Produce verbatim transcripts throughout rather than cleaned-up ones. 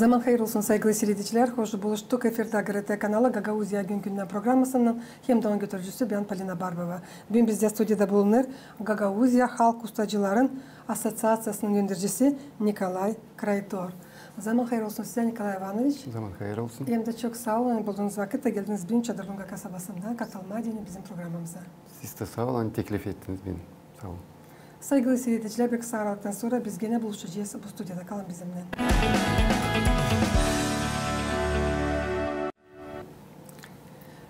Zaman hayır olsun, saygılı siiredicilär. Hoş buluştuk. Efirdä GRT kanalı, Gagauziya gün-gündän programasının hem dä onun götürücüsü bän, Polina Barbova. Büün bizdä studiyada bulunêr Gagauziya halk ustacıların asosiaţiyasının öndercisi Nikolay Kraytor. Zaman hayır olsun sizä, Nikolay İvanoviç. Zaman hayır olsun. Hem dä çok saa olun, ani buldunuz vakıt da geldiniz büün Çadırlunga kasabasından katılmaa deyni bizim programamıza. Siz dä saa olun, ani teklif ettiniz beni. Saa olun. Saygılı siiredicilär, bir kısa aralıktan sora biz genä buluşacez. Bu studiyada kalın bizimnän.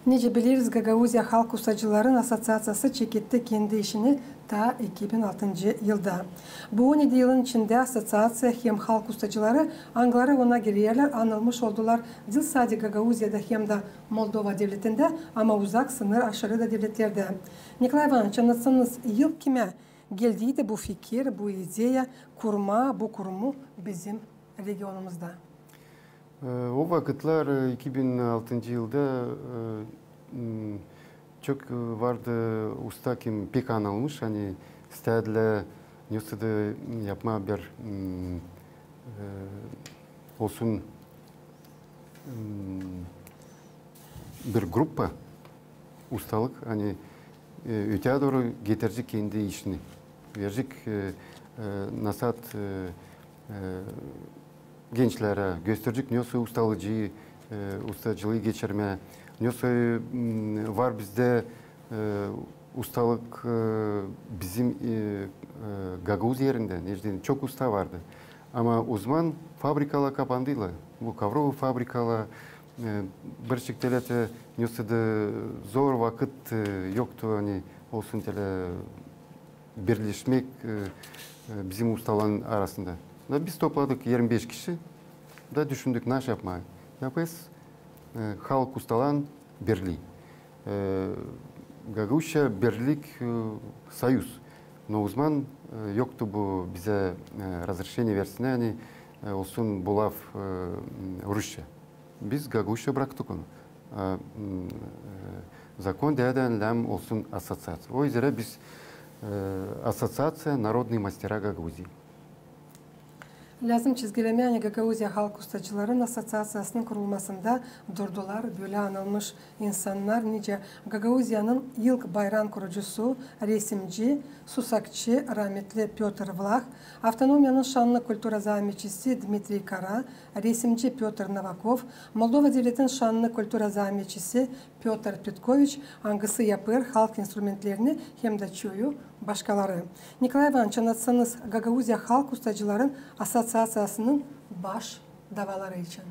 Nicä bileriz, Gagauziya halk ustacıların asosiaţiyası çeketti kendi işini taa iki bin altıncı yılda. Bu on edi yılın içindä asosiaţiya hem halk ustacıları, angıları ona girerlär, anılmış oldular diil sade Gagauziyada hem dä Moldova devletindä, ama uzak sınır aşırı da devletlerdä. Nikolay İvanoviç, annatsanız, ilk kimä geldiydi bu fikir, bu ideya kurmaa bu kurumu bizim regionumuzda? E, o vakıtlar, e, iki bin altıncı yılda, e, m, çok, e, vardı usta, kim pek anılmış, ani isteerdilär nesä da yapmaa bir, m, e, olsun, m, bir grupa ustalık, ani, e, öteyä dooru getirecek kendi işini. Verecek, e, e, nasat, e, e, gençlerä, gösterecek nesä ustalıcı, e, ustacılıı geçirmää. Nesä, m, var bizdä, e, ustalık, e, bizim, e, e, Gagauz erindä, neçin çok usta vardı. Ama ozaman fabrikalar kapandıylar. Bu kovrovı fabrikalar, e, bir çektelä dä nesä da zor vakıt, e, yoktu, ani olsun telä birleşmäk, e, e, bizim ustaların arasında. Da biz topladık irmi beş kişi, da düşündük, nasıl yapmaa. Yapêrız, e, halk ustaların birlii. E, Gagauzça birlik, e, soyuz. No ozaman, e, yoktu bu bizä, e, razrešeniye versinnär, ani, e, olsun bu laf, e, rusça. Biz gagauzça braktık onu. A, m, e, zakon deerdi, ani lääzım olsun asosiaţiya. O üzerä biz, e, Ассоциация народные мастера Гагаузии. Lääzım çizgilemää, ani Gagauziya halk ustacıların asosiaţiyasının kurulmasında durdular bölä anılmış insannar, nicä Gagauziyanın ilk bayram kurucusu, resimci, susakçı, rametli Pötr Vlah, avtonomiyanın şannı kultura zaametçisi Dmitriy Kara, resimci Pötr Novakov, Moldova devletin şannı kultura zaametçisi Pötr Petkoviç, angısı yapêr halk instrumentlerini hem dä çoyu başkaları. Nikolay İvanoviç, annatsanız, Gagauziya halk ustacıların asosiaţiyasının baş davaları için.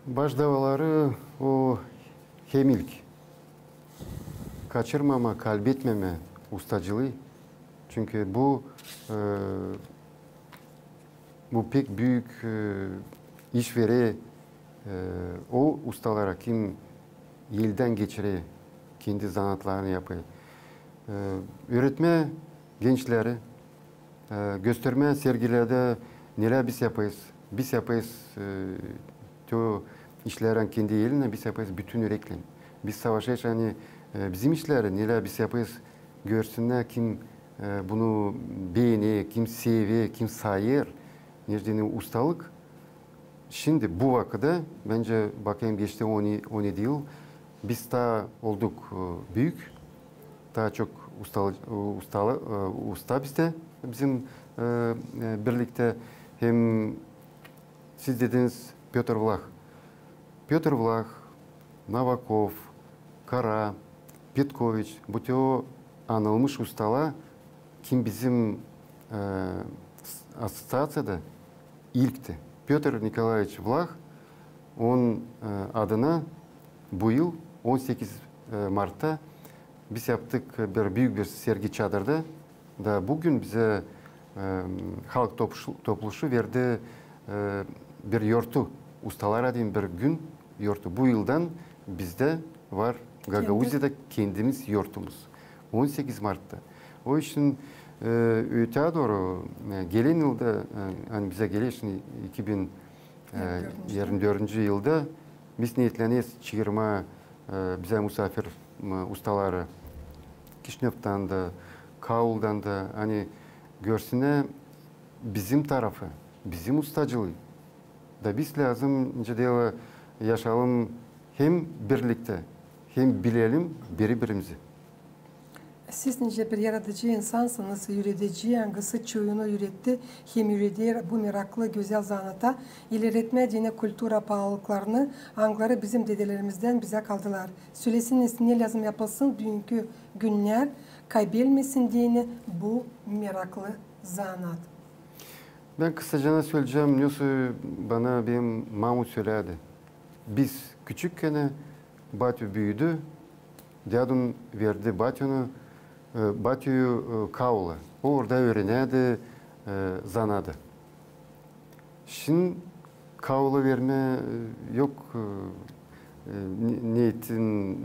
Baş davaları o hem ilk kaçırmamaa, kaybetmemää ustacılıı. Çünkü bu, e, bu pek büük, e, iş verer, e, o ustalara, kim eldän geçirer, kendi zanaatlarını yapêr. E, üüretmää gençleri, e, göstermää sergilerdä, nelär biz yapêrız. Biz yapêrız, e, te o işleri kendi elinnän, biz yapêrız bütün üreklän. Biz savaşêrız, ani, e, bizim işleri, nelär biz yapêrız, görsünnär, kim, e, bunu beener, kim sever, kim sayêr. Neçin ustalık. Şindi bu vakıda, bencä, bakêrım, geçti on, on edi yıl, biz taa olduk, e, büük, taa çok ustalı-, ustalı-, e, usta bizdä, bizim, e, e, birliktä hem Siz dediniz Pötr Vlah. Pötr Vlah, Novakov, Kara, Petkoviç, bu te o anılmış ustalar, kim bizim, e, asosiaţiyada ilkti. Pötr Nikolaeviç Vlah, onun, e, adına bu yıl, on sekiz, e, martta, biz yaptık bir büük bir sergi çadırda. Da büün bizä, e, halk toplu-, topluşu verdi, e, bir yortu. Ustalar adına bir gün yortu. Bu yıldan bizdä var Gagauziyada kendimiz yortumuz. On sekiz martta. O için, e, öteyä dooru, e, gelän yılda, e, ani bizä geler şindi iki bin, e, irmi dördüncü yılda biz neetleneriz çaarmaa, e, bizä musaafir, e, ustaları Kişinövdan da, Kauldan da, ani görsünnär bizim tarafı, bizim ustacılıı. Da biz lääzım, nicä deyler, yaşayalım hem birliktä, hem bilelim biri-birimizi. Siz nicä bir yaradıcı insansınız, üüredicä, angısı çoyunu üüretti, hem üüreder bu meraklı, gözäl zanaata, ilerletmää deyni kultura paalılıklarını, angıları bizim dedelerimizdän bizä kaldılar. Söleseniz, ne lääzım yapılsın büünkü günnär, kaybelmesin deyni bu meraklı zanaat. Bän kısacana söleyecäm, ne bana benim mamu sölärdi. Biz küçükkän batyu büüdü, dädum verdi batyunu, e, batyu, e, Kaula. O orada üürenärdi, e, zanaatı. Şindi Kaula vermää, e, yok, e, e, ne, ne etsin, e,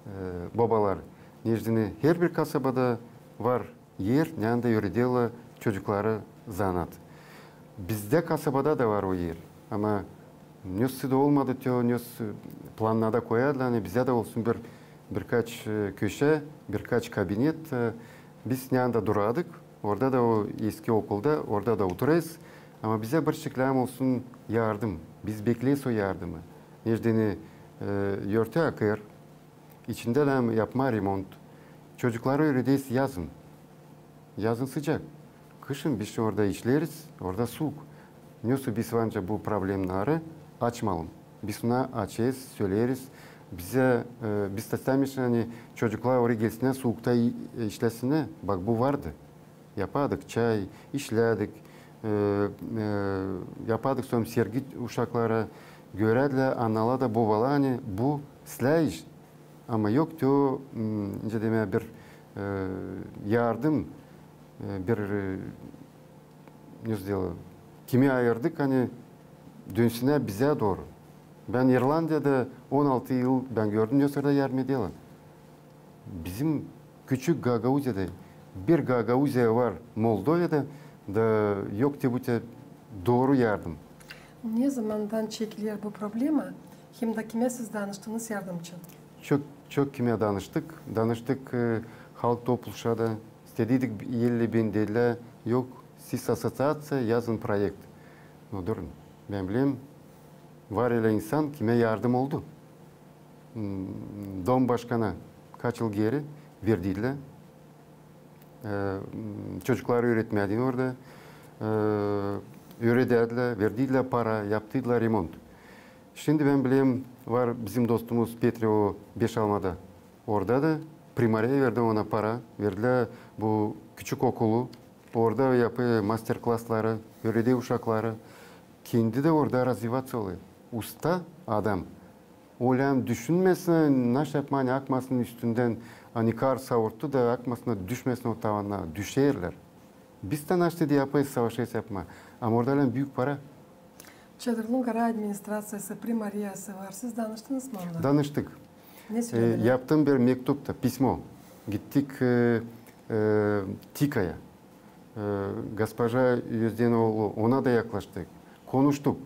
e, bobalar. Neçin herbir kasabada var er, neredä üürederlär çocukları zanaat. Bizdä kasabada da var o er. Ama ne da olmadı, te ne plannarda koyardılar, ani bizdä dä olsun bir, birkaç, e, köşä, birkaç kabinet, e, biz neredä durardık, orada da o eski okulda, orada da oturêrız. Ama bizä bir çekilä olsun yardım. Biz bekleeriz o yardımı. Neçin, e, örtü akêr, İçindä lääzım yapmaa remont. Çocukları üürederiz yazın. Yazın sıcak. Kışın biz orada işleeriz, orada suuk. Ne biz varınca bu problemnarı açmayalım. Biz ona açêrız, söleeriz. Bizä, e, biz da istämeeriz, ani çocuklar oraya gelsinnär, suukta i-, e, işlesinnär. Bak, bu vardı. Yapardık çay, işlärdik, e, e, yapardık sora sergi uşaklara. Görärdilär analar da, bobalar, ani bu islää iş. Ama yok te o, m, nicä demää, bir, e, yardım, e, bir, e, ne deyler, kimi ayırdık, ani dönsünnär bizä dooru. Bän İrlandiyada on altı yıl bän gördüm, ne orada yardım ederlär. Bizim küçük Gagauziyada bir Gagauziya var Moldovada, da yok te bu te dooru yardım. Ne zamandan çekiler bu problema? Hem dä kimä siz danıştınız yardım için? Çok, çok kimä danıştık. Danıştık, e, halk topluşa da. İstediydik, elli bin dediler. Yok, siz asosiaţiya, yazın proekt. No durun. Bän bilerim, var ölä insan, kimä yardım oldu. M, dom başkana kaç yıl geeri verdilär. E, m, çocukları üüretmää deyni orada. E, üüredärdilär, verdilär para, yaptırdılar remont. Şindi bän bilerim, var bizim dostumuz Petri, o Beşalmada. Orada da primariya verdi ona para, verdilär bu küçük okulu. Orada yapêr master-klasları, üüreder uşakları. Kendi dä orada razvivaţa olêr. Usta adam. Ölä düşünmesin, naşey yapmaa, ani akmasın üstündän, ani kar savurttu da akmasın da düşmesin o tavana. Düşerlär. Biz dä naşey yapêrız, savaşêrız yapmaa. Ama orada lääzım büük para. Çadırlıngara administraţiyası, primariyası var. Siz danıştınız mı ondan? Danıştık. Ne sölediler? E, yaptım bir mektup da, pismo. Gittik, e, e, Tikaya. E, gospoja Özdenoğlu, ona da yaklaştık. Konuştuk.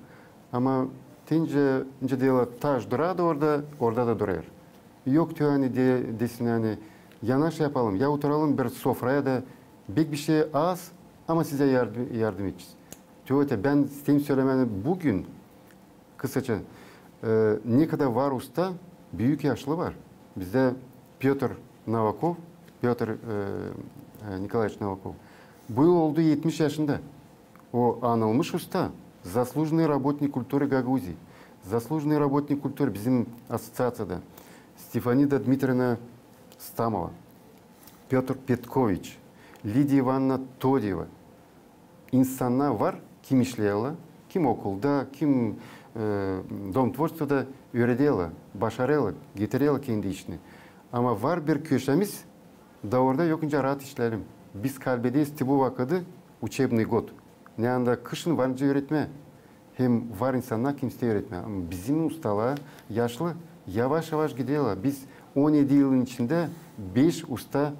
Ama deyni, deyni deyler, taş durêr da orada, orada da durêr. Yok te, ani de, desin, ani ya naşey yapalım, ya oturalım bir sofraya da bek bişey az, ama sizä yardım, yardım edecez. Te öte bän isteerim sölemää, ani büün kısaça, e, ne kadar var usta, büük yaşlı var. Bizdä Pötr Novakov, Pötr, e, e, Nikolaeviç Novakov. Bu yıl oldu etmiş yaşında. O anılmış usta, заслуженный работник культуры Гагаузии, заслуженный работник культуры bizim asosiaţiyada, Stefanida Dmitrievna Stamova, Pötr Petkoviç, Lidiya İvanna Todiyeva. İnsannar var, kim işleerlär, kim okulda, kim, e, Dom tvorçestvada üürederlär, başarêrlar, getirerlär kendi işini. Ama var bir köşemiz, da orada yok nicä raat işleyelim. Biz kaybederiz te bu vakıdı, учебный год. Ne anda kışın var nicä üüretmää. Hem var insannar, kim isteer üüretmää. Ama bizim ustalar yaşlı, yavaş-yavaş giderlär. Biz on edi yılın içindä beş usta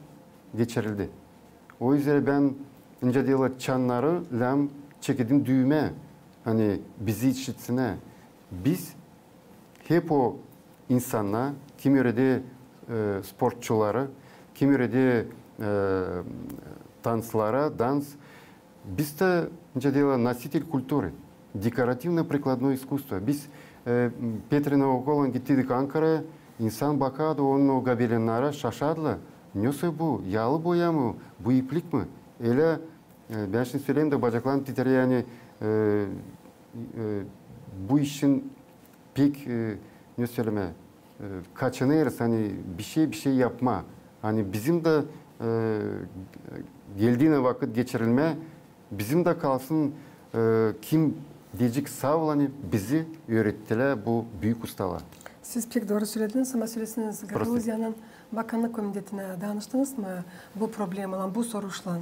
geçirildi. O üzerä bän, nicä deyler, çannarı lääzım çekedim düümää, ani bizi işitsinnär. Biz hep o insannar, kim üüreder, e, sportçuları, kim üüreder, e, tanslara, dans, biz dä, nicä deyler, носитель культуры. Декоративно-прикладное искусство. Biz e, Petre Navratilova ile gittiydik Ankaraya. İnsan bakardı onun o gobelennara, şaşardılar. Nesoy bu? Yaalı boya mı? Bu iplik mi? Ölä, e, bän şindi söleyim dä, bacaklarım titreer, ani e, e, bu işin pek, e, ne sölemää, e, kaçınêrız, ani bişey, bişey yapmaa. Ani bizim dä e, geldiinä vakıt geçirilmää, bizim dä kalsın, e, kim deyecek saa ol, ani bizi üürettilär bu büük ustalar. Siz pek dooru sölediniz, ama söleseniz, Gagauziyanın Bakannık komitetinä danıştınız mı bu problemaylan, bu soruşlan?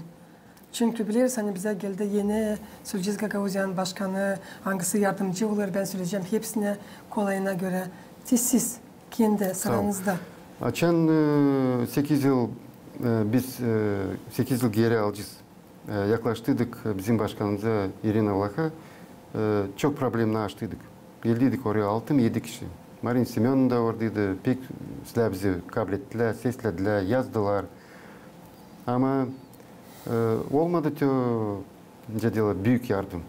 Çünkü bileriz, ani bizä geldi eni, söleyecez, Gagauziyanın başkanı, angısı yardımcı olêr, bän söleyecäm hepsinä kolayına görä. Te siz kendi sıranızda. Açan e, sekiz yıl, e, biz e, sekiz yıl geeri alacez, e, yaklaştıydık bizim başkanımıza İrina Vlaha, e, çok problemayı açtıydık. Geldiydik oraya altı mı, edi kişi. Marina Semönovna da oradaydı, pek islää bizi kablettilär, sesledilär, yazdılar. Ama e, olmadı te, nicä deerlär, büük yardım.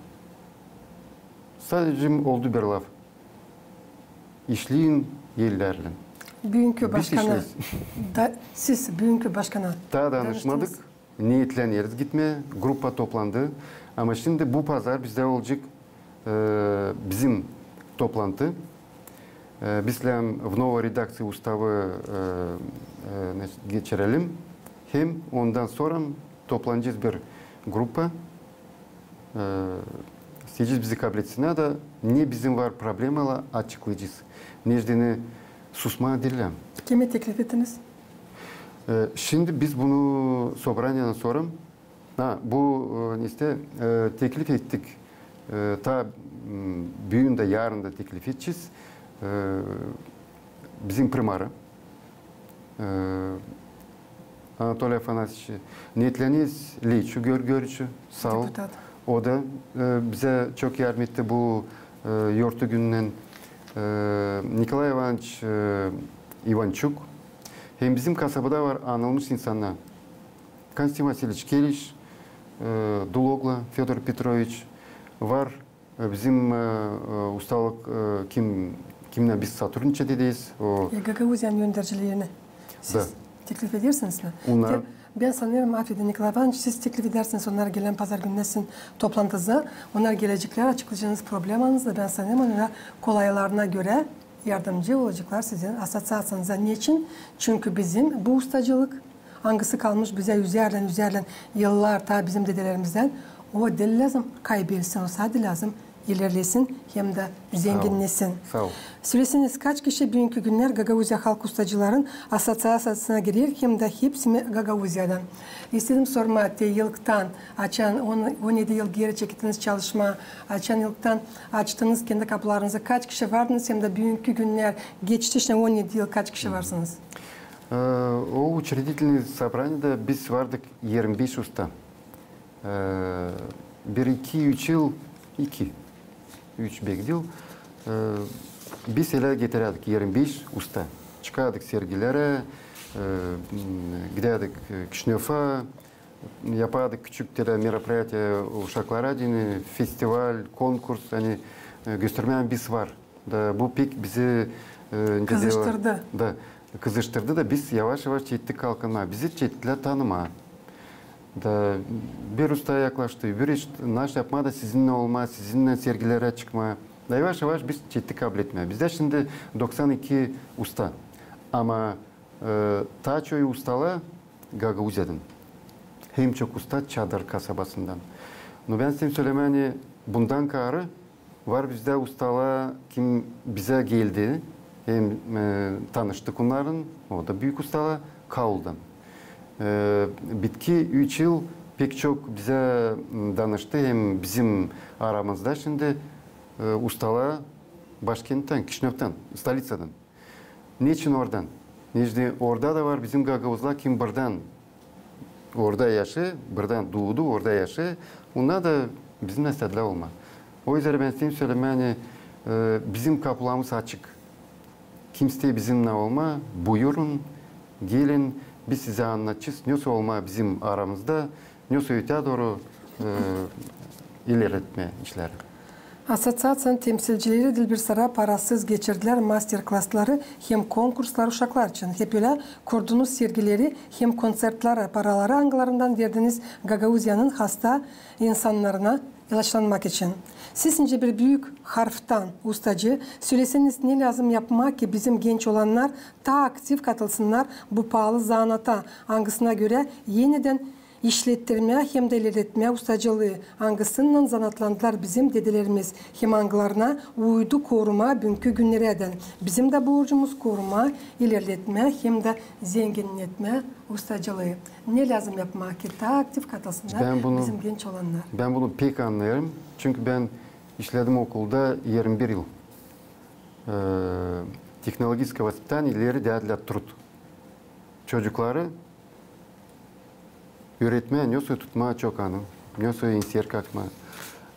Sadecä oldu bir laf: işleyin ellärlän. Büünkü başkana da, siz büünkü başkana taa danışmadık. Danıştınız. Neetleneriz gitmää, grupa toplandı. Ama şindi bu pazar bizdä olacek e, bizim toplantı. E, biz lääzım в новой редакции уставы e, e, значит, geçirelim. Hem ondan sora toplanacez bir grupa. E, isteyecez bizi kabletsin, da ne bizim var problemalar, açıklayacez. Neçin susmaa diil. Kimi teklif ettiniz? E, şindi biz bunu sobraniyadan sora, ha, bu e, neste e, teklif ettik. E, taa m, büün dä, yarın da teklif edecez. E, bizim primarı, e, Anatoliy Afanasyeviç, neetleneriz Leçu Gör-, Görüçü, saa ol. Deputat. O da e, bizä çok yardım etti bu e, yortu gününnän. E, Nikolay İvanoviç e, İvançuk. Hem bizim kasabada var anılmış insannar. Konstantin Vasilyeviç Keliş, e, Dulogla Födor Petroviç, var e, bizim e, e, ustalık, e, kim, kimnän biz сотрудничать ederiz. O E, Gagauziyanın öndercilerini siz teklif edersiniz mi? Onnar. Bän sanêrım, afedin, Nikolay İvanoviç, siz teklif edersiniz onnarı gelän pazar gününnä sizin toplantınıza. Onnar geleceklär, açıklayacenız problemanızı, bän sanêrım, onnar kolaylarına görä yardımcı olaceklar sizin asosiaţiyanıza. Neçin? Çünkü bizim bu ustacılık, angısı kalmış bizä üzärlän, üzärlän yıllar, taa bizim dedelerimizden, o diil lääzım kaybelsin, o sade lääzım ilerlesin hem dä zenginnesin. Saa ol. Saa ol. Söleseniz, kaç kişi büünkü günnär Gagauziya halk ustacıların asosiaţiyasına girer hem dä hepsi mi Gagauziyadan? İstedim sormaa, te yıldan, açan on, on edi yıl geeri çekettiniz çalışmaa, açan yıldan açtınız kendi kapularınızı, kaç kişi vardınız hem dä büünkü günnär, geçti şindi on edi yıl, kaç kişi varsınız? E, o учредительное собраниеда biz vardık irmi beş usta. E, bir, iki, üç yıl, iki, üç, beki diil. E, biz ölä getirärdik irmi beş usta. Çıkardık sergilerä, e, m, gidärdik e, Kişinöva, yapardık küçük te meropriyatiya uşaklara deyni, festival, konkurs, ani e, göstermää, ani biz var. Da bu pek bizi e, kızıştırdı. Da kızıştırdı da biz yavaş-yavaş çektik kalkınmaa. Bizi çektilär tanımaa. Da bir usta yaklaştı, bir iş, naş yapmaa da sizinnän olmaa, sizinnän sergilerä çıkmaa. Da yavaş-yavaş biz çektik kabletmää. Bizdä şindi doksan iki usta. Ama e, taa çoyu ustalar Gagauziyadan. Hem çok usta Çadır kasabasından. No bän isteerim sölemää, ani bundan kaarı var bizdä ustalar, kim bizä geldi, hem e, tanıştık onnarın, o da büük ustalar, Kauldan. E, bitki üç yıl pek çok bizä m, danıştı, hem bizim aramızda şindi e, ustalar başkenttän, Kişinövdan, stoliţadan. Neçin oradan? Neçin orada da var bizim gagauzlar, kim buradan orada yaşêêr, buradan duudu, orada yaşêêr. Onnar da bizimnän istedilär olmaa. O üzerä bän isteerim sölemää, ani e, bizim kapularımız açık. Kim isteer bizimnän olmaa, buyurun, gelin, biz sizä annadacez, nesoy olmaa bizim aramızda, nesoy öteyä dooru e, ilerletmää işleri. Asosiaţiyanın temsilcileri Dilbir Sarap arasız geçirdilär master-klasları hem konkurslar uşaklar için. Hep ölä kurdunuz sergileri hem kontsertleri, paraları angılarından verdiniz Gagauziyanın hasta insannarına ilaçlanmak için. Siz nicä bir büük harftan ustacı, söleseniz, ne lääzım yapmaa, ki bizim genç olannar taa aktiv katılsınnar bu paalı zanaata, angısına görä enidän işlettirmää hem dä ilerletmää ustacılıı, angısınnan zanaatlandılar bizim dedelerimiz, hem angılarına uydu korumaa büünkü günnerädän. Bizim dä borcumuz korumaa, ilerletmää hem dä zenginnetmää ustacılıı. Ne lääzım yapmaa, ki taa aktiv katılsınnar bizim genç olannar? Bän bunu pek annêêrım. Çünkü bän işledim okulda irmi bir yıl. E, tehnologiçeskaya vospitanie, ileri deyädilär trud. Çocukları üüretmää, nesoy tutmaa çokanı, nesoy inser kakmaa,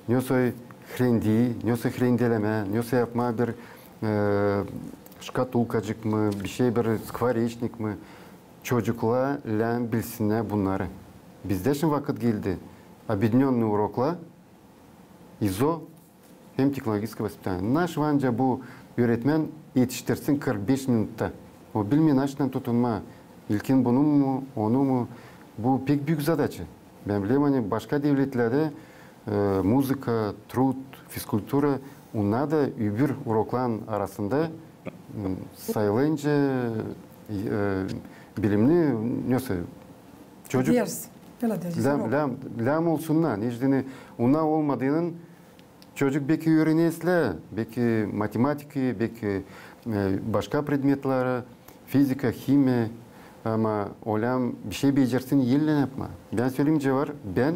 nesoy hrendi, nesoy hrendelemää, nesoy yapmaa bir, e, şkatulkacık mı, bişey, bir skvoreçnik mı. Çocuklar lääzım bilsinnär bunnarı. Bizdä şindi vakıt geldi. Объединённый урокlar, ИЗО hem технологическое воспитание. Naşey anca bu üüretmän etiştirsin kırk beş minutta. O bilmeer, naşey tutunmaa. İlkin bunu mu, onu mu? Bu pek büük zadaça. Bän bilerim, ani başka devletlerdä, e, muzıka, trud, fizkultura, onnar da öbür urokların arasında, m, sayılênca, e, bilimni, nesoy, çocuk lääzım, lääzım olsunnar. Neçin onnar olmadınan çocuk beki üüreneslär, beki matematikayı, beki, e, başka predmetleri, fizika, himiya, ama o lääzım bişey becersin, ellän yapmaa. Bän söleyim nicä var, bän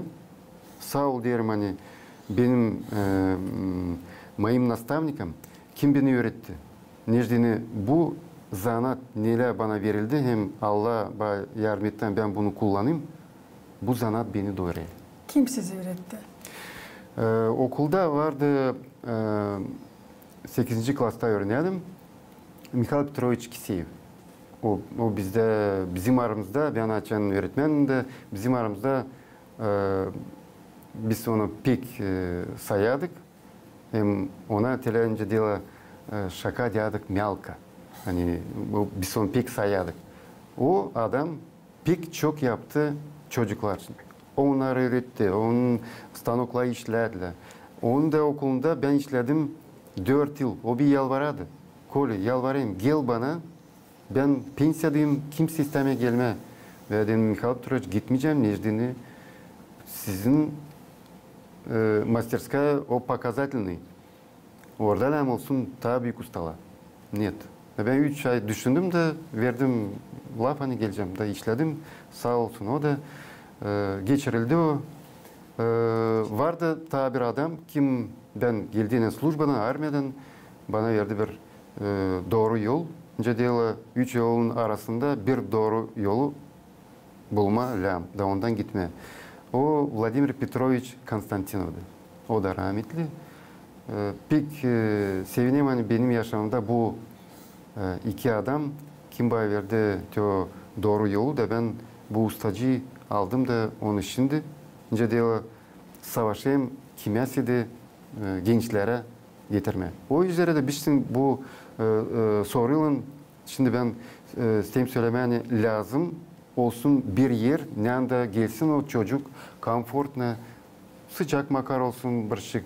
saa ol deerim, ani benim, e, m, моим наставником, kim beni üüretti. Neçin bu zanaat, neler bana verildi, hem Allah bana yardım etti, bän bunu kullanêrım, bu zanaat beni doyurêr. Kim sizi üüretti? E, okulda vardı, e, sekizinci klasta üürenerdim, Mihail Petroviç Kiseev. O, o bizdä, bizim aramızda, bän açan üüretmändim dä, bizim aramızda, e, biz onu pek, e, sayardık. Hem ona telä nicä deyni, e, şaka deyärdik, mälka. Ani bu, biz onu pek sayardık. O adam pek çok yaptı çocuklar için. O onnarı üüretti, onun stanokları işlerdilär. Onun da okulunda bän işledim dört yıl. O bir yalvarardı. Kolä, yalvarêrım, gel bana, bän pensiyadayım, kimsey istämeer gelmää. Bän dedim, Mihail Petroviç, gitmeyecäm, neçin sizin, e, мастерская o показательный. Orada lääzım olsun taa büük ustalar. Нет. E, bän üç ay düşündüm dä verdim laf, ani gelecäm. Da işledim. Saa olsun, o da, e, geçirildi o. E, vardı taa bir adam, kim bän geldiynän slujbadan, armiyadan, bana verdi bir, e, dooru yol. Nicä deyni, üç yolun arasında bir dooru yolu bulmaa lääzım, da ondan gitmää. O Vladimir Petroviç Konstantinovdu. O da rametli. E, pek, e, sevinerim, ani benim yaşamımda bu, e, iki adam, kim bana verdi te o dooru yolu, da bän bu ustacıyı aldım da onu şindi, nicä deyni, savaşêrım kimseyä dä, e, gençlerä getirmää. O üzerä dä biz şindi bu, e, e, soruylan şindi bän, e, isteerim sölemää, ani lääzım olsun bir er, neredä gelsin o çocuk komfortno, sıcak makar olsun, bir şey,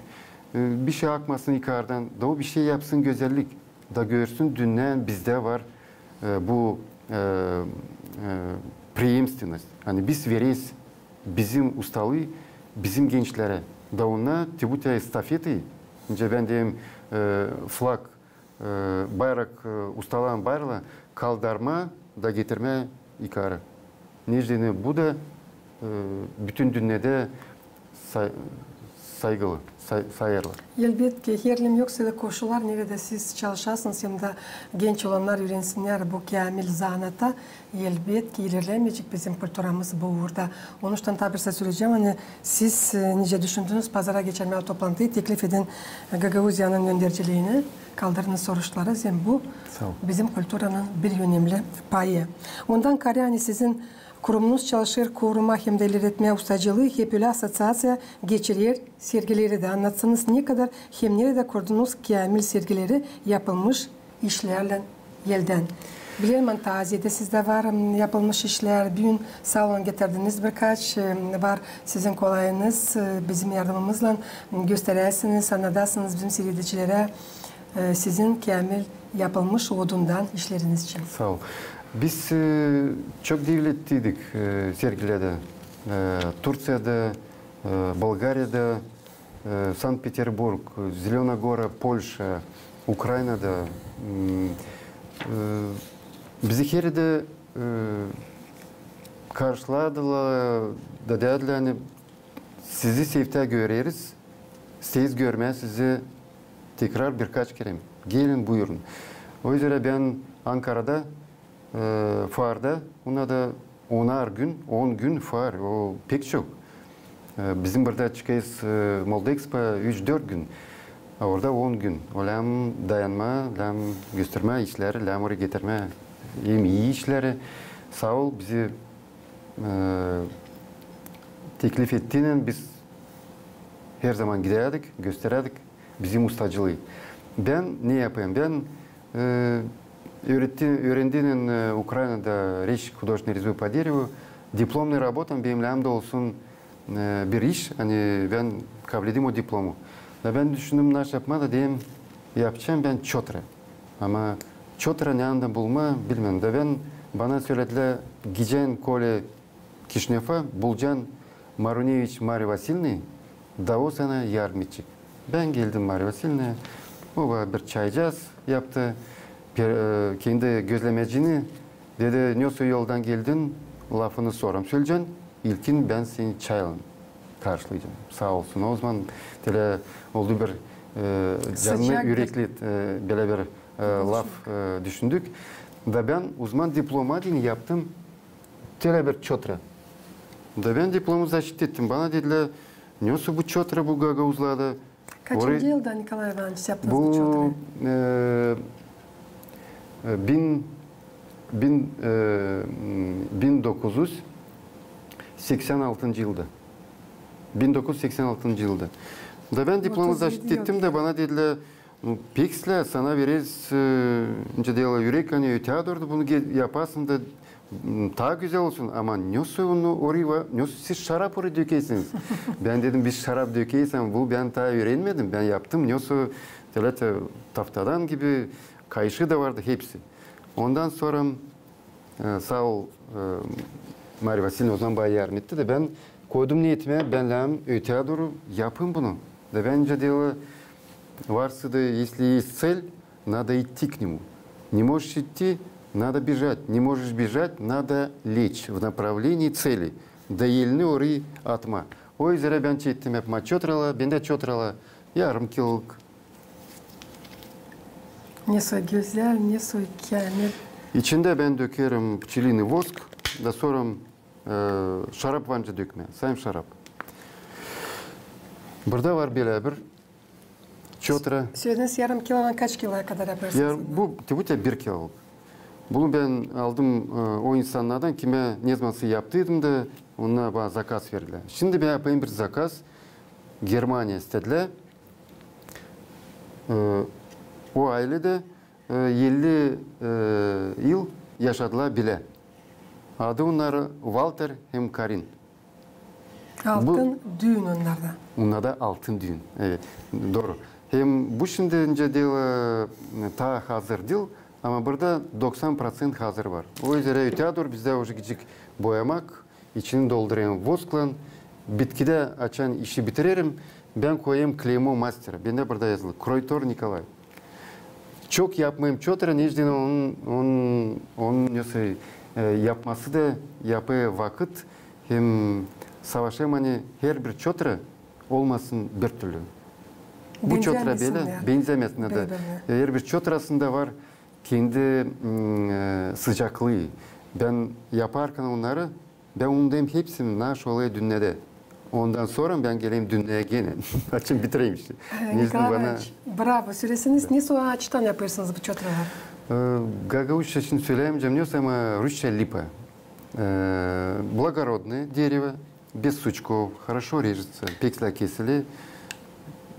e, bir şey akmasın yukardan, da o bir şey yapsın gözellik, da görsün dünnä bizdä var, e, bu, e, e, преемственность. Ani biz vereriz bizim ustalıı bizim gençlerä. Da onnar te bu te estafetayı, nicä bän deerim, e, flag, e, bayrak, e, ustaların bayrağı kaldırmaa da getirmää yukarı. Neçin bu da, e, bütün dünnedä say-, sayılı, say-, sayêrlar. Elbetki, herliim yoksa da koşullar, neredä siz çalışasınız hem dä genç olannar üürensinnär bu käämil zanaata, elbetki, ilerlemeyecek bizim kulturamız bu uurda. Onuştan taa bir şey söleyecäm, ani siz, e, nicä düşündünüz pazara geçirmää toplantıyı, teklif edin Gagauziyanın önderciliini, kaldırdınız soruşları, hem bu bizim kulturanın bir önemli payı. Ondan kaarä, ani sizin kurumunuz çalışêr korumaa hem dä ileretmää ustacılıı, hep ölä assoţiaţiya geçirer sergileri dä. Annatsannız, ne kadar hem neredä kurdunuz käämil sergileri yapılmış işlärlän eldän. Bilerim, Antaziyada sizdä var, m, yapılmış işlär. Büün, saa olun, getirdiniz birkaç, e, var sizin kolayınız, e, bizim yardımımızlan, m, gösteräsiniz, annadasınız bizim siiredicilerä, e, sizin käämil yapılmış odundan işleriniz için. Saa ol. Biz, e, çok devletliydik, e, sergilerdä. E, Turţiyada, e, Bulgariyada, e, Sankt-Peterburg, Zelena Gora, Polşa, Ukraynada, m, e, bizi her erdä, e, karşıladılar, da dediler, ani sizi sevdä göreriz, isteeriz görmää sizi tekrar birkaç kerä. Gelin, buyurun. O üzerä bän Ankarada e, fuarda, onda da onar gün, on gün fuar, o pek çok. E, bizim burada çıkêrız, e, Moldexpo üç-dört gün, a orada on gün. O lääzım dayanmaa, lääzım göstermää işleri, lääzım oraya getirmää hem ii işleri. Saa ol, bizi, e, teklif ettiynän biz herzaman gidärdik, gösterädik bizim ustacılıı. Bän ne yapêrım? Bän, e, üürendi-, üürendiynän, e, Ukraynada reş художественное резьбу по дереву, diplomnıy rabotam benim lääzım da olsun, e, bir iş, ani bän kabledim o diplomu. Da bän düşündüm, naşey yapmaa, da dedim, yapacam bän çotra. Ama çotra neredän bulmaa, bilmeerim. Da bän, bana söledilär, gidecän, Kolä, Kişinöva, bulacan Maruneviç Mariya Vasilievnayı, da o sana yardım edecek. Bän geldim Mariya Vasilievnaya, o bana bir çaycaz yaptı, per-, e, kendi gözlemecini, dedi, nesoy yoldan geldin, lafını sora söleyecän, ilkin bän seni çaylan karşılayacam. Saa olsun. O zaman telä oldu bir, e, canlı, ürekli, e, bölä bir, e, laf, e, düşündük. Da bän o zaman diploma deyni yaptım telä bir çotra. Da bän diplomu zaşit ettim. Bana dedilär, nesoy bu çotra bu gagauzlarda. Kaçıncı yılda, Nikolay İvanıç, yaptınız bu çotrayı? Bu, e, e, bin, bin, e, bin dokuz üz seksän altıncı yılda. Bin dokuz üz seksän altıncı yılda. Da bän diplomu zaşit ettim da bana dedilär, nu, pek islää, sana vereriz, e, nicä deyni, ürek, ani öteyä dooru bunu ge-, yapasın da, m, taa gözäl olsun. Ama nesoy onu orayı va-, nesoy siz şarap orayı dökersiniz? Bän dedim, biz şarap dökersän, bu bän taa üürenmedim. Bän yaptım, nesoy telä te-, taftadan gibi, kayışı da vardı, hepsi. Ondan sora E, saa ol, e, Mariya Vasilievna o zaman bana yardım etti da bän koydum neetimi, bän lääzım öteyä dooru yapayım bunu. Da bän nicä deyni, var sade, если есть цель, надо идти к нему. Не можешь идти, надо бежать. Не можешь бежать, надо лечь в направлении цели. Da elini orayı atmaa. O üzerä bän çektim hep çotralar, bendä çotralar yarım kilolık, nesoy gözäl, nesoy käämil. İçindä bän dökerim пчелиный воск, da sora, e, şarap var nicä dökmää, sade şarap. Burada var bölä bir çotra. Sölediniz, yarım kilodan kaç kiloya kadar yapêrsınız? Ya, bu, te bu te bir kiloluk. Bunu bän aldım, e, o insannardan, kimä nezamansa yaptıydım da, onnar bana zakaz verdilär. Şindi bän yapayım bir zakaz. Germaniya istedilär. E, o ayledä, e, elli, e, yıl yaşadılar bilä. Adı onnarın Valter hem Karin. Altın düün onnarda. Onnarda altın düün, evet, dooru. Hem bu şindi nicä deyni, e, taa hazır diil, ama burada doksan proţent hazır var. O üzerä öteyä dooru bizdä uje gidecek boyamak, İçini doldurêrım vosklan. Bitkidä, açan işi bitirerim, bän koyêrım kleymo mastera. Bendä burada yazılı Kroytor Nikolay. Çok yapmêêrım çotra, neçin onun, onun, onun nesoy, e, yapması da yapêr vakıt, hem savaşêrım, ani herbir çotra olmasın bir türlü. Bu çotra bölä benzämesin da. Herbir çotrasında var kendi, m, e, sıcaklıı. Bän yaparkan onnarı, bän unudêrım hepsini, naşey olêr dünnedä. Ondan sora bän gelerim dünneyä genä. Açın bitireyim işi. Ee, Nikolaay İvanoviç, bravo. Söleseniz, nesoy aaçtan yapêrsınız bu çotraları? Ee, gagauzça şindi söleyämeyecäm, nesoy, ama rusça липа. Ee, благородное дерево, без сучков, хорошо режется, pek islää kesiler.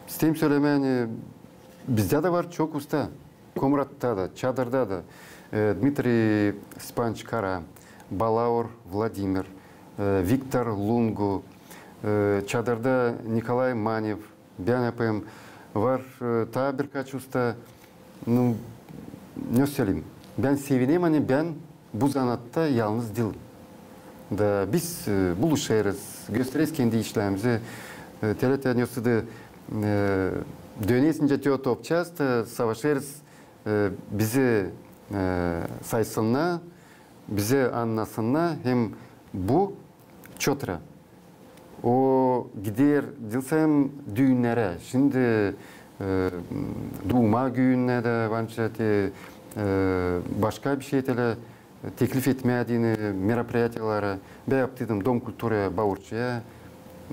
İsteerim sölemää, ani bizdä dä var çok usta. Komratta da, Çadırda da, e, Dmitriy Stepanoviç Kara, Balaur Vladimir, e, Viktor Lungu, e, Çadırda Nikolaay Manev, bän yapêrım. Var, e, taa birkaç usta. Nu, ne söleyim? Bän sevinerim, ani bän bu zanaatta yalnız diilim. Da biz, e, buluşêrız, göstereriz kendi işlerimizi. E, te lääzım, ani, e, dönesince te topçaaz da savaşêrız, e, bizi, e, saysınnar, bizi annasınnar, hem bu çotra. O gider, diil sade düünnärä. Şindi, e, duuma gününä dä, varınca te, e, başka bir şey, te lääzım, teklif etmää deyni мероприятиялары. Bän yaptıydım Dom kulturaya Baurçaya.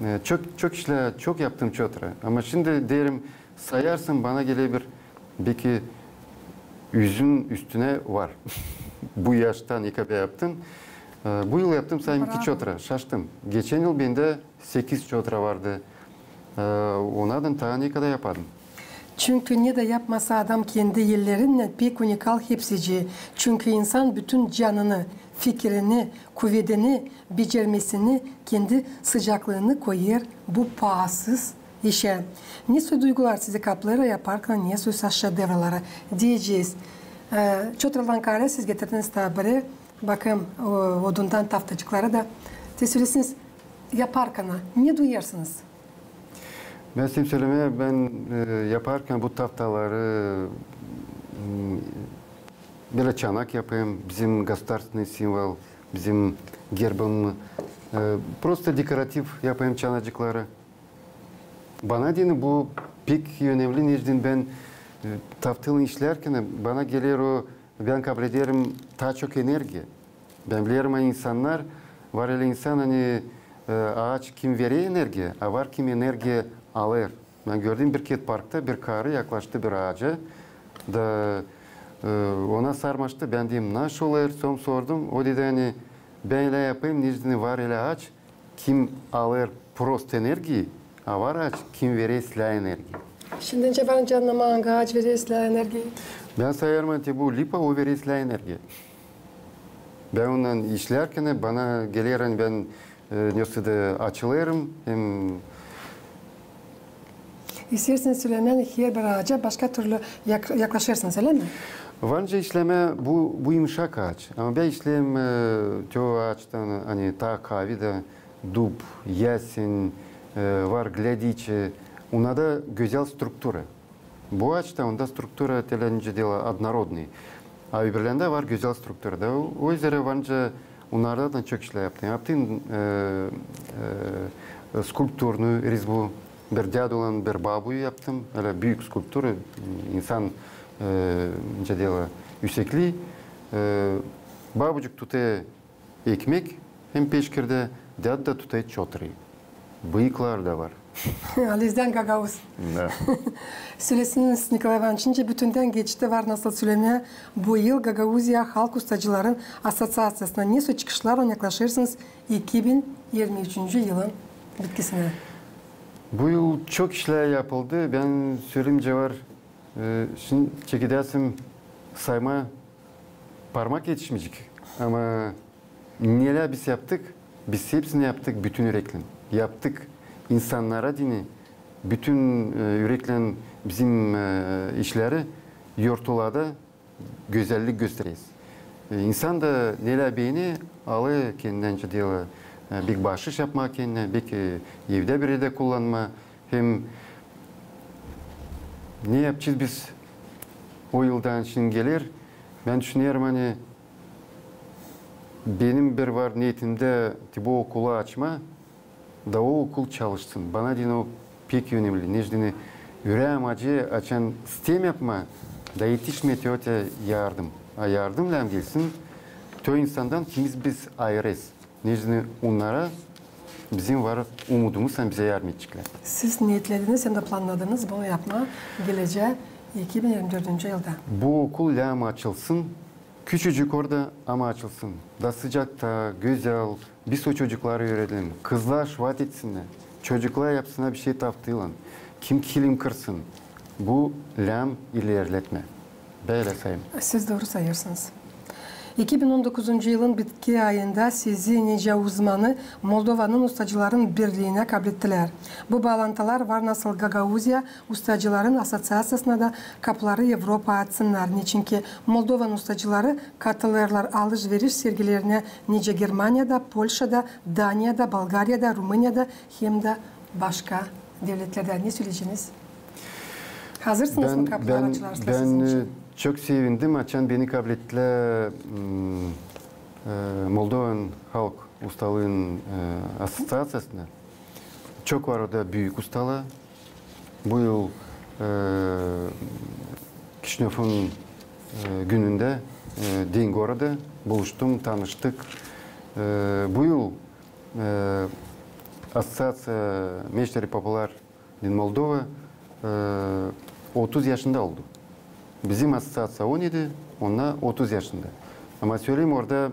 E, çok, çok işlär, çok yaptım çotra. Ama şindi deerim, sayarsın, bana geler bir, beki, üzün üstünä var. Bu yaştan, ne kadar yaptım. E, bu yıl yaptım sayım iki çotra. Şaştım. Geçän yıl bendä sekiz çotra vardı. E, onnadan taa ne kadar yapardım. Çünkü ne dä yapmasa adam kendi ellerinnän, pek unikal hepsicii. Çünkü insan bütün canını, fikirini, kuvedini, becermesini, kendi sıcaklıını koyêr bu paasız işä. Nesoy duygular sizi kaplêêr yaparkan nesoysa şedevraları, deyecez. E, çotralardan kaarä siz getirdiniz taa biri, bakın, o, odundan taftacıkları da. Te söleseniz, yaparkan ne duyêrsınız? Bän isteerim sölemää, bän, e, yaparkan bu taftaları, m, bölä çanak yapêrım, bizim государственный символ, bizim gerbimiz, e, prosto dekorativ yapêrım çanacıkları. Bana deyni bu pek önemli, neçin bän, e, taftaylan işlärkan, bana geler o, bän kablederim taa çok energiya. Bän bilerim, ani insannar, var ölä insan, ani, e, aaç kim verer energiya, a var kim energiya alêr. Bän gördüm bir kerä parkta bir karı yaklaştı bir aaca da, e, ona sarmaştı. Bän deerim, nasıl olêr? Sora sordum. O dedi, ani bän ölä yapêrım, neçin var ölä aaç, kim alêr prost energiyayı, a var aaç, kim verer islää energiyayı. Şindi nicä var nicä annamaa, angı aaç verer islää energiyayı? Bän sayêrım, ani bu lipa, o verer islää energiyayı. Bän onunnan işlärkan, bana geler, ani bän, e, nesoy da açılêrım, hem İsteersiniz sölemää, herbir aaca başka türlü yak-, yaklaşêrsınız, ölä mi? Var nicä işlemää bu, bu yumuşak aaç. Ama bän işleerim, e, te o aaçtan, ani taa kaavi dä, dub, ясень, e, var глядичи, onnarda gözäl struktura. Bu aaçta onda struktura te lääzım nicä deyni однородный. A öbürlerindä var gözäl struktura. Da o, o üzerä var nicä onnardan çok işlär yaptım. Yaptım, e, e, скульптурную резьбу. Bir dädulan, bir babuyu yaptım. Ölä büük skulptura, insan, e, nicä deyni, üüsekli. E, babucuk tutêr ekmek hem peşkirdä, dädu da tutêr çotrayı. Bıyıkları da var. Alizdän gagauz. Da. Söleseniz, Nikolay İvanoviç, nicä bütündän geçti, var nasıl sölemää, bu yıl Gagauziya Halk ustacıların assoţiaţiyasına nesoy çıkışlarlan yaklaşêrsınız iki bin irmi üçüncü yılın bitkisinä? Bu yıl çok işlär yapıldı. Bän söleyim nicä var, e, şindi çekedersin saymaa parmak etişmeyecek. Ama nelär biz yaptık? Biz hepsini yaptık bütün üreklän. Yaptık insannara deyni, bütün, e, üreklän bizim, e, işleri yortularda gözällik gösteräriz. E, insan da nelär beener, alêr kendinä, nicä deyni, e, bir baaşış yapmaa kendinä, beki evdä bir erdä kullanmaa. Hem ne yapacez biz o yıldan şindi geler? Bän düşünerim, ani benim bir var neetimdä te bu okulu açmaa, da o okul çalışsın. Bana deyni o pek önemli. Neçin deyni üreem acıyêr, açan isteerim yapmaa, da etişmeer te o te yardım. A yardım lääzım gelsin te o insandan, kimi biz ayırêrız. Neçin deyni onnara bizim var umudumuz, hem bizä yardım edeceklär. Siz neetlediniz hem dä plannadınız bunu yapmaa gelecää iki bin irmi dördüncü yılda? Bu okul lääm açılsın. Küçücük orada, ama açılsın. Da sıcakta, gözäl, biz o çocukları üüredelim. Kızlar şuvat etsinnär. Çocuklar yapsınnar bir şey taftıylan. Kim kilim kırsın. Bu lääm ilerletmää. Bölä sayêrım. Siz dooru sayêrsınız. İki bin on dokuzuncu yılın bitki ayında sizi nicä uzmanı Moldovanın ustacıların birliinä kablettilär. Bu baalantılar var nasıl Gagauziya ustacıların asosiaţiyasına da kapuları Evropaa açsınnar. Neçinki Moldovanın ustacıları katılêrlar alış-veriş sergilerinä nicä Germaniyada, Polşada, Daniyada, Bulgariyada, Rumıniyada hem dä başka devletlerdä. Ne söleyeceniz? Hazırsınız mı kapuları açılarsa sizin için? Bän çok sevindim, açan beni kablettilär, m, e, Moldovan halk ustalıın, e, asosiaţiyasına. Çok var orada büük ustalar. Bu yıl, e, Kişinövun, e, günündä, e, Den goroda buluştum, tanıştık. E, bu yıl, e, Asosiaţiya meşteri papular din Moldova, e, otuz yaşında oldu. Bizim asosiaţiya on edi, onnar otuz yaşında. Ama söleyim, orada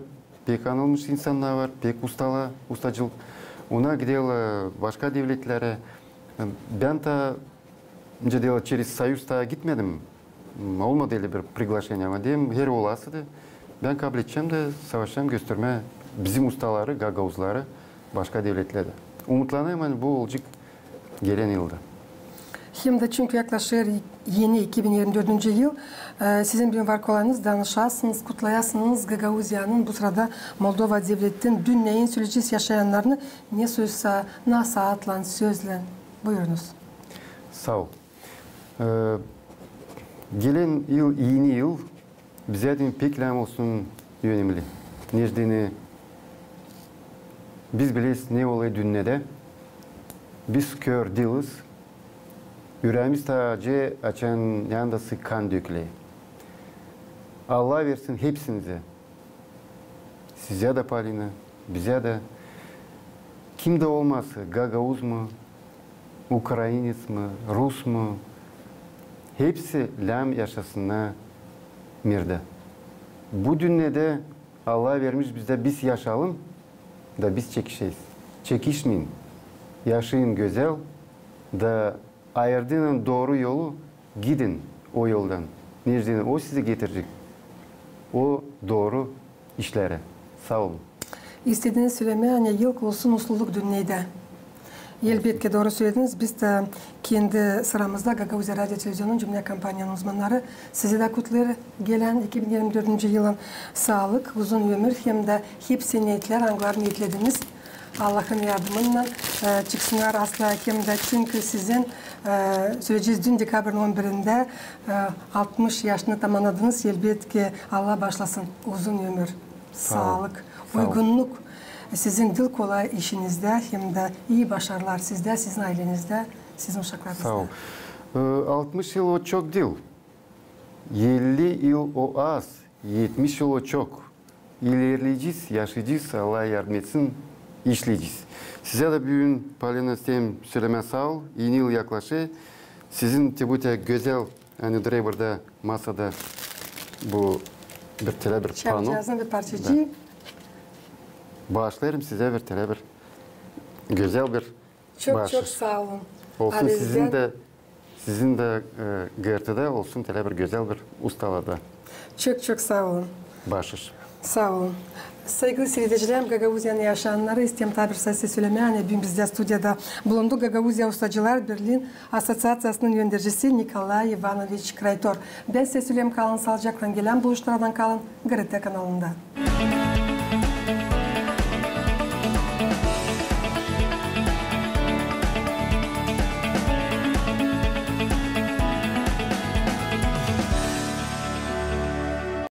pek anılmış insannar var, pek ustalar, ustacılık. Onnar giderlär başka devletlerä. Bän taa, nicä deerlär, çerez Soyuz taa gitmedim. Olmadı ölä bir priglaşeniye, ama deerim, her olasıydı, bän kabledecäm dä savaşacam göstermää bizim ustaları, gagauzları başka devletlerdä. Umutlanêrım, ani bu olacek gelen yılda. Hem dä çünkü yaklaşêr eni iki bin irmi dördüncü yıl, e, sizin büün var kolayınız danışasınız, kutlayasınız Gagauziyanın, bu sırada Moldova devletin, dünneyin, söleyecez yaşayannarını, ne sözsä, nasaatlan, sözlän. Buyurunuz. Saa ol. E, gelen yıl, eni yıl, bizä deyni pek lääm olsun önemli. Neçin deyni biz bileriz, ne olêr dünnedä. Biz kör diiliz. Üreemiz taa acı, açan neredäsä kan döküler. Allah versin hepsinizä. Sizä dä, Polina, bizä dä. Kim dä olmasın, gagauz mu, ukrainets mi, rus mu, hepsi lääm yaşasınnar mirdä. Bu dünnedä Allah vermiş bizä, biz yaşayalım, da biz çekişeriz. Çekişmeyin, yaşayın gözäl, da ayırdınız dooru yolu, gidin o yoldan. Neçin deyni o sizi getirecek o dooru işlerä. Saa olun. İstediniz sölemää, ani yıl olsun usluluk dünnedä. Elbetki, dooru sölediniz. Biz dä kendi sıramızda Gagauziya radio televizionunun cümlä kompaniyanın uzmannarı sizi dä kutlêêr gelen iki bin irmi dördüncü yılın. Saalık, uzun ömür hem dä hepsi neetlär, angılarını neetlediniz, Allahın yardımınnan, e, çıksınnar aslaa hem dä, çünkü sizin, e, söleyecez, düün dekabrın on birindä, e, altmış yaşını tamannadınız, elbetki, Allah baaşlasın, uzun ömür, saalık, uygunnuk sizin diil kolay işinizdä hem dä ii başarılar sizdä, sizin aylenizdä, sizin uşaklarınızda. Saa ol. E, altmış yıl o çok diil. Elli yıl o az, etmiş yıl o çok. İlerleyecez, yaşayacez, Allah yardım etsin, işleyecez. Sizä dä büün, Polina, isteerim sölemää saa ol, eni yıl yaklaşêr. Sizin te bu te gözäl, ani durêr burada masada bu bir telä bir pano. Çapacazın bir parçacıı. Da. Baaşlêêrım sizä bir telä bir gözäl bir Çok, çok saa olun. Olsun sizin dä, sizin dä, e, GRT-da olsun telä bir gözäl bir ustalarda. Çok, çok saa olun. Baaşış. Saa olun. Saygılı siiredicilerim, Gagauziyanın yaşayannarı, isteerim taa bir sözä sölemää, ani büün bizdä studiyada bulundu Gagauziya ustacılar birliin asosiaţiyasının öndercisi Nikolay İvanoviç Kraytor. Bän sizä söleerim, kalın saalıcaklan, gelän buluşmalardan kalın GRT kanalında.